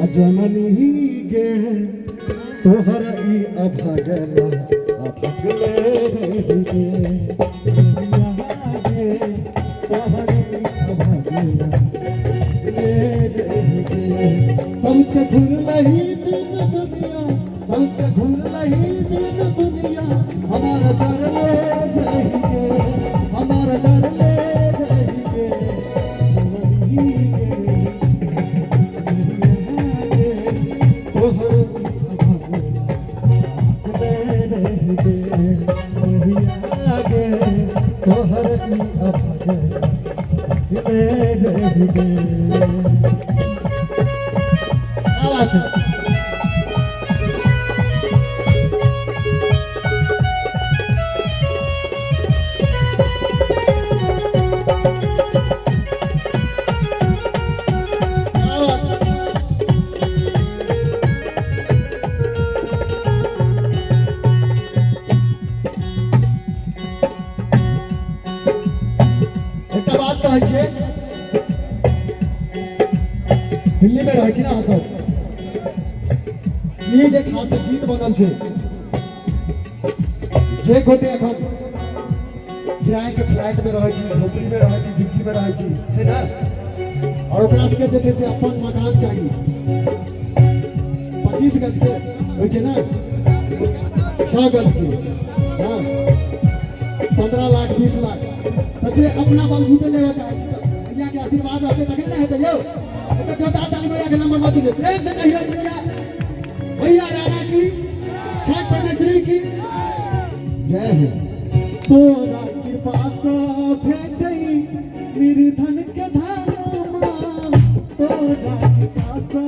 आ जननी गे तोहर ई अभगला अभगले रहि गे, मैया गे तोहर ई अभगला अभगले रहि गे। सबके घुरलही दिन दुनिया, सबके घुरलही दिन दुनिया, हमारा जरले रहि गे, हमारा जरले रहि गे। जननी गे तोहर रहि गे, मैया गे तोहर ई अभगला रहि गे। क्या बात है। क्या बात है। एकटा बात कहै छियै, दिल्ली में रहै छी ने अहाँ सब, ई जे खास गीत बनल छै, जे गोटे एखन किराया के फ्लैट में रहै छी, झोपड़ी में रहै छी, झुग्गी में रहै छी, छै ने, और ओकरा सबके जे छै से अपन मकान चाही, 25 गज के होइ छै ने, 100 गज के, हाँ, 15 लाख 20 लाख, तऽ जे अपना बलबूते लेबऽ चाहै छी तऽ भैया के आशीर्वाद रहतै तखने ने हेतै यौ। एकटा जोरदार ताली भैया के नंबर मत दीजिए, प्रेम से कहियो भैया, भैया राणा की, छठ परमेश्वरी की जय हो। तोरा कृपा सँ भेटै निर्धन के धनमा, तोरा कृपा सँ